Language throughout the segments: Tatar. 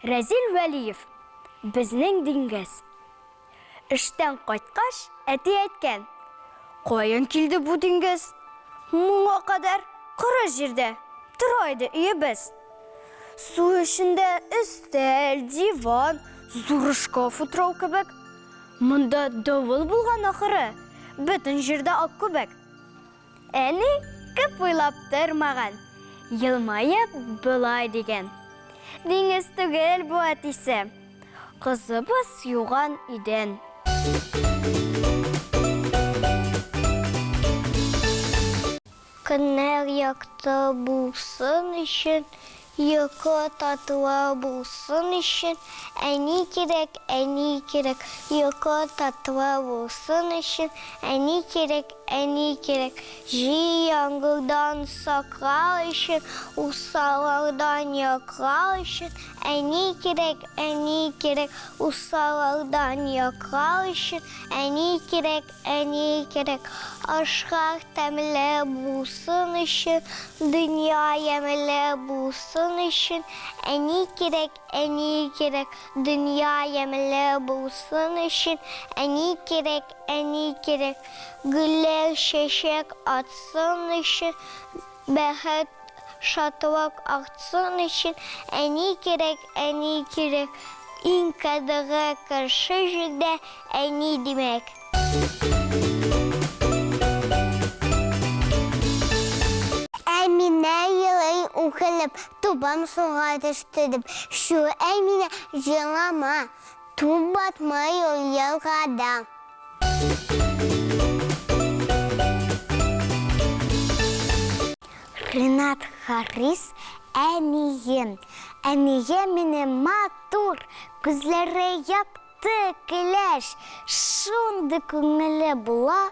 Рәзил Вәлиев, Безнең диңгез. Эштән кайткач, әти әйткән, Каян килде бу диңгез? Моңа кадәр коры җирдә тора иде өебез. Су эчендә өстәл, диван, зур шкаф утрау кебек. Монда давыл булган ахыры, бөтен җирдә ак күбек. Әни күп уйлап тормаган, елмаеп болай дигән, Диңгез түгел бу, әтисе, кызыбыз юган идән. Көннәр якты булсын өчен, Йокы татлы булсын өчен, Әни кирәк, әни кирәк. Йокы татлы булсын өчен, Әни кирәк, әни кирәк. Җил яңгырдан саклар өчен, Усаллардан яклар өчен, Әни кирәк, әни кирәк. Усаллардан яклар өчен, Әни кирәк, Әни кирәк, ашлар тәмле булсын өчен, дөнья ямьле булсын өчен, әни кирәк, әни кирәк, дөнья ямьле булсын өчен, әни кирәк, әни кирәк, гөлләр чәчәк атсын өчен, бәхет, шатлык артсын өчен, әни кирәк, әни кирәк, иң кадерле кеше җирдә әни димәк. Әминә елый үкенеп, тубам суга төште дип. Чү, Әминә, җылама, туп батмый ул елгада. Ренат Харис, Әнием. Әнием минем матур, күзләре якты, көләч, шундый күңелле була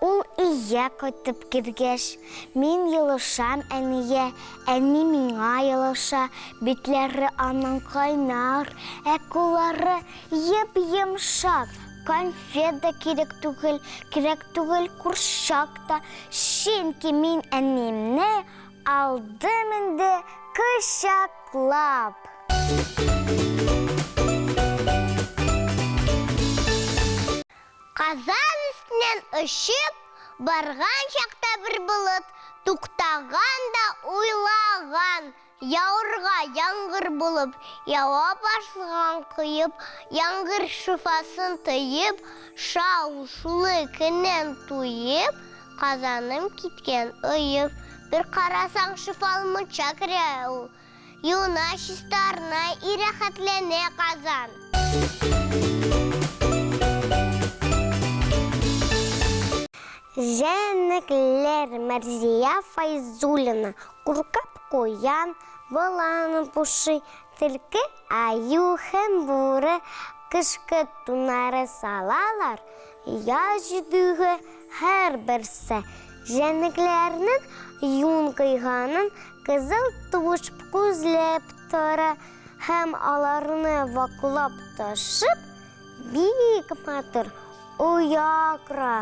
ул өйгә кайтып кергәч. Мин елышам әнигә, әни миңа елыша, битләре аның кайнар, ә куллары йоп-йомшак. Конфет да кирәк түгел, кирәк түгел курчак та, чөнки мин әниемне алдым инде кочаклап. Казан өстеннән очып барган чакта бер болыт туктаган да уйлаган, Яуырга яңгыр булып ява башлаган коеп, яңгыр шифасын тоеп, шау-шулы көннән туеп, Казаным киткән оеп. Бер карасаң, шифалы мунча керә ул, юына, чистарына и рәхәтләнә Казан. Җәнлекләр, Мәрзия Фәйзуллина, Куркап куян, болан поши, төлке, аю һәм бүре кышкы туннары салалар, яз җитүгә һәрберсе җәнлекләрнең йон кыйганын кызыл туш күзләп тора һәм аларны ваклап ташып, бик матур оя кора.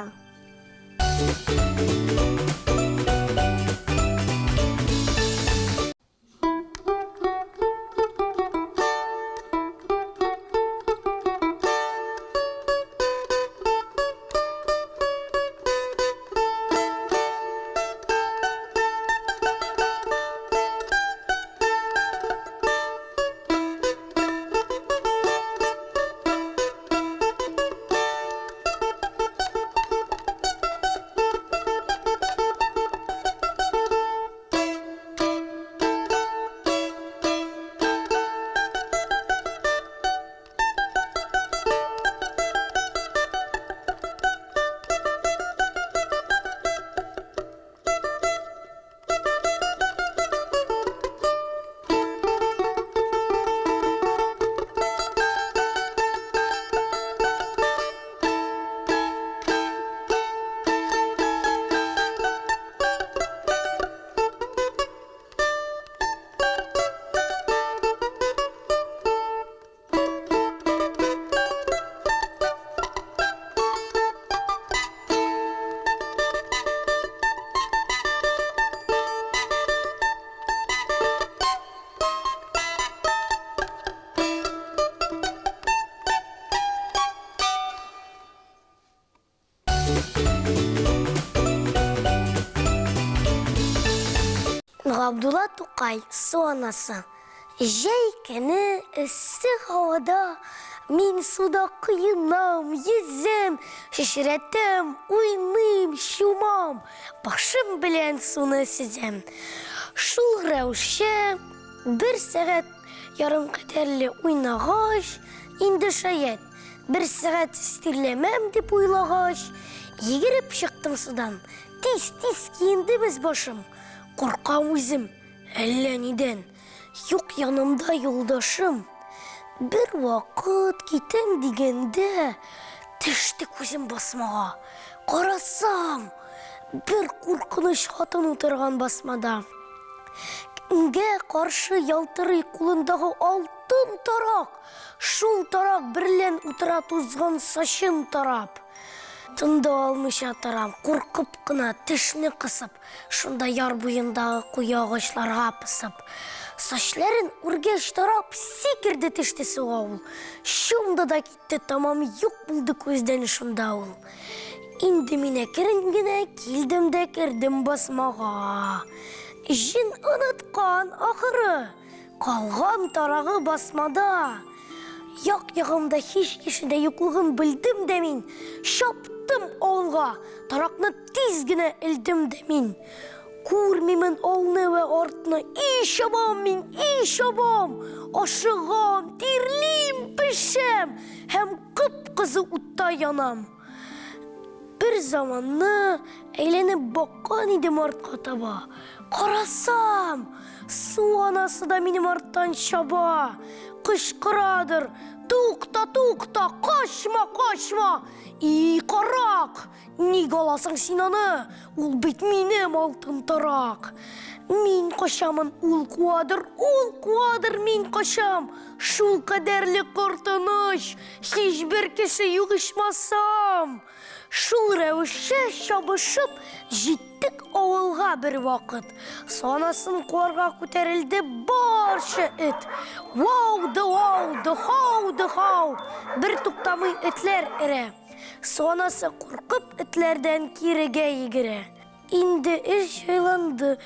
Габдулла Тукай, Су анасы. Җәй көне эссе һавада мин суда коенам, йөзәм, чәчрәтәм, уйныйм, чумам, башым белән суны сөзәм. Шул рәвешчә бер сәгать ярым кадәрле уйнагач, инде шаять, бер сәгать тирләмәм дип уйлагач, йөгереп чыктым судан. Тиз-тиз киендем өс-башым, куркам үзем. Әллә нидән, юк янымда юлдашым. Бер вакыт китәм дигәндә, төште күзем басмага. Карасам, бер куркыныч хатын утырган басмада. Көнгә каршы ялтырый кулындагы алтын тарак, шул тарак берлән утыра тузган сачын тарап. Тын да алмыйча торам, куркып кына, тешне кысып. Шунда яр буендагы куе агачларга посып, сачләрен үргәч тарап, сикерде төште суга ул. Чумды да китте, тамам юк булды күздән шунда ул. Инде мин әкрен генә килдем дә кердем басмага. Җен оныткан, ахыры. Калган тарагы басмада. Як-ягымда һич кеше дә юклыгын белдем дә мин, чаптым авылга, таракны тиз генә элдем дә мин. Күрмимен алны вә артны, и чабам мин, и чабам, ашыгам, тирлим, пешәм һәм кып-кызу утта янам. Бер заманны әйләнеп баккан идем артка таба. Карасам, су анасы да минем арттан чаба. Кычкырадыр, тукта, тукта, качма, качма. И, карак, ник аласың син аны? Ул бит минем алтын тарак. Мин качамын, ул куадыр, ул куадыр, мин качам. Шул кадәрле куркыныч, һичбер кеше юк ичмасам. Шул рәвешчә чабышып җиттек авылга бер вакыт. Санасын куарга күтәрелде барча эт. Вау да вау, да хау да хау. Бер туктамый этләр эрә. Санасы куркып этләрдән кирегә йөгерә. Инде эш җайланды.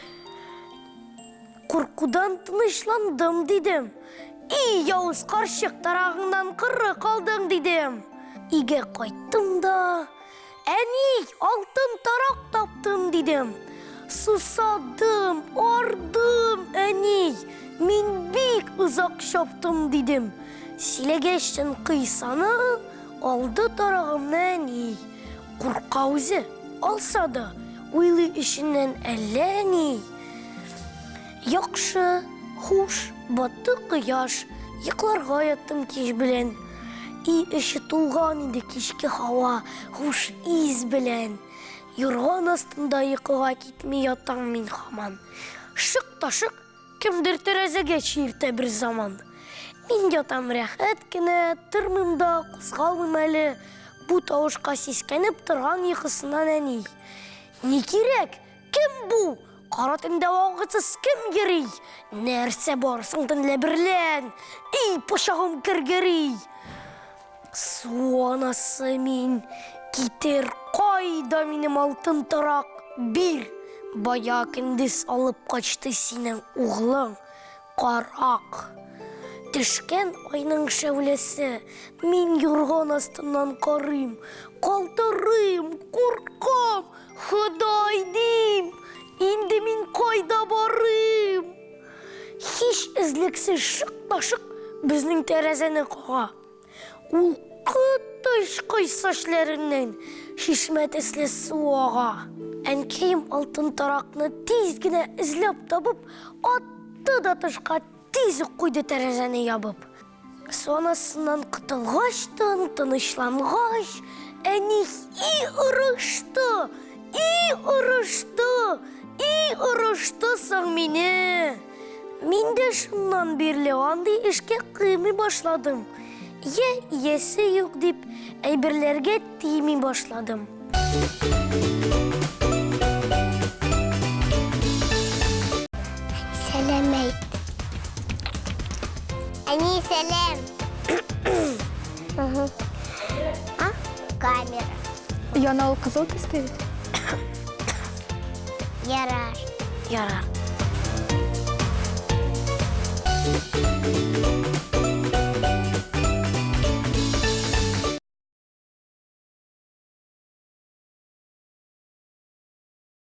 Куркудан тынычландым, дидем. И, явыз карчык, тарагыңнан коры калдың, дидем. Өйгә кайттым да, әни, алтын тарак таптым, дидем. Сусадым, ардым, әни, мин бик озак чаптым, дидем. Сөйләгәчтен кыйсаны алды тарагымны әни. Курка үзе, алса да, уйлый эченнән әллә ни. Яхшы, хуш, батты кояш, йокларга яттым кич белән. Өй эче тулган иде кичке һава, хуш ис белән. Юрган астында йокыга китми ятам мин һаман. Шык та шык Кемдер тәрәзәгә чиертә бер заман. Мин ятам рәхәт кенә, тормыйм да, кузгалмыйм әле. Бу тавышка сискәнеп торган йокысыннан әни. Ни кирәк? Кем бу? Кара төндә вакытсыз кем йөри? Нәрсә бар соң төнлә берлән? Ий, пычагым кергери! Су анасы мин, китер, кайда минем алтын тарак, бир! Бая көндез алып качты синең углың, карак. Төшкән айның шәүләсе, мин юрган астыннан карыйм, калтырыйм, куркам, Ходай дим, инде мин кайда барыйм? Һич эзлексез шык та шык безнең тәрәзәне кага. Ул коточкыч сачләреннән чишмә төсле су ага. Әнкәем алтын таракны тиз генә эзләп табып, атты да тышка, тиз үк куйды тәрәзәне ябып. Сон астыннан котылгачтын, тынычлангач, әни и орышты, и орышты, и орышты соң мине. Мин дә шуннан бирле андый эшкә кыймый башладым. Йә иясе юк дип, әйберләргә тими башладым. Сәлам әйт. Әни, сәлам. А? Камера. Яна ул кызыл төстә бит. Ярар. Ярар.